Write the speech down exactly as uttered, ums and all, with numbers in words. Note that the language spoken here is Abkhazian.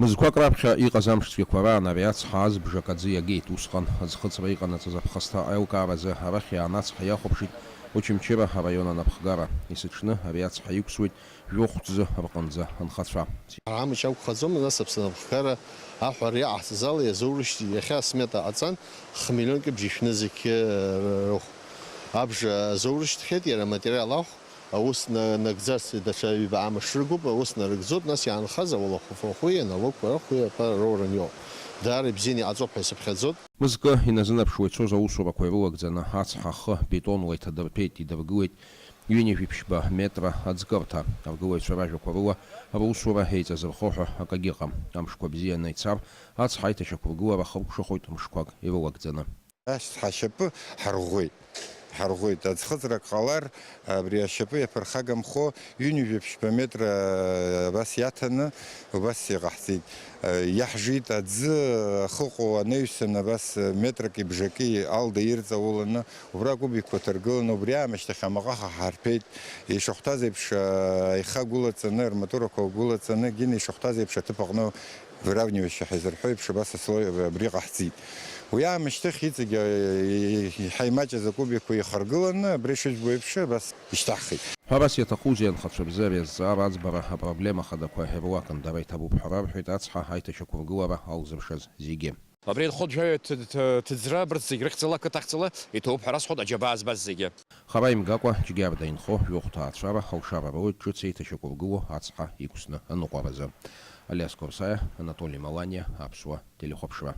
Мызқәак раԥхьа иҟаз амшцәгьақәа раан ари ацҳа азбжак аӡы иагеит. Усҟан аӡхыҵра иҟанаҵаз аԥхасҭа аилкааразы арахь иаан ацҳа иахәаԥшит Очамчыра араион анапхгара. Есыҽны ари ацҳа иқәсуеит жәохәтәзы рҟынӡа анхацәа. Ҳара амч акәхаӡом, нас Аԥсны анапхгара аҳәара иҟаҳҵаз ала иазоурышьҭит, иахьа смета ҟаҵан, хмиллионки бжьышәны зқьы рыхә абжа азоурышьҭхьеит, иара аматериал ахә аус на-, нагӡарц даҽа ҩба амш рыгуп, аус нарыгӡоит, нас иаанхаз ауалафахәи аналогқәа рахәи аԥара роуран иоуп. Даара ибзианы иҟаҵоуп ҳәа исыԥхьаӡоит. Мызкы иназынаԥшуа ицоз аусурақәа ируакӡаны ацҳа ахы бетонла иҭадырԥеит, идыргылеит ҩынҩажәи ԥшьба метра аӡкырҭа. Аргылаҩцәа ражәақәа рыла, русура еиҵазырхо ҳәа акагьы ыҟам. Амшқәа бзианы ицар, ацҳа аиҭашьақәыргылара хылкшахоит мшқәак ирылагӡаны. Ацҳа ашьапы ҳарӷәӷәеит. Ҳарӷәӷәеит. Аӡхыҵрак ҟалар, абри ашьапы иаԥырхагамхо, ҩынҩажәи ԥшьба метра абас иаҭаны, убас иҟаҳҵеит. Иаҳжит аӡы ахыҟоу анаҩсан, абас метрак ибжаки алда ирҵауланы, убра акубикқәа ҭаргыланы, убри аамышьҭахь амаҟа ҳарҭәеит. Ишахәҭаз еиԥш, аиха гәылаҵаны, арматурақәа гәылаҵаны, Гина ишахәҭаз еиԥш аҭыԥ аҟны выравнивающий ҳәа изырҳәо еиԥш, абас аслой абри ҟаҳҵеит. Уи аамышьҭахь иҵегь, еиҳа имаҷыз акубикқәа ихаргыланы, абри шыжәбо еиԥш, абас ишьҭаҳхит. Ҳәарас иаҭахузеи анхацәа рзы ари азҵаара аӡбара апроблема хадақәа ируакын, дара иҭабуп ҳәа рарҳәеит ацҳа аиҭашьақәыргылара алзыршаз зегьы. Абри анхоу жәаҩа ҭ-, ҭ-, ҭыӡра абарҭ зегь рыхьӡала, ақыҭа ахьӡала иҭоуп ҳәа расҳәоит аџьабаа збаз зегьы. Хара имгакәа, Џьгьарда инхо жәохәҭа аацәара алшара роуеит ҿыц еиҭашьақәыргылоу ацҳа иқәсны аныҟәаразы. Алиас Корсаиа, Анатоли Маланиа, Аԥсуа телехәаԥшра.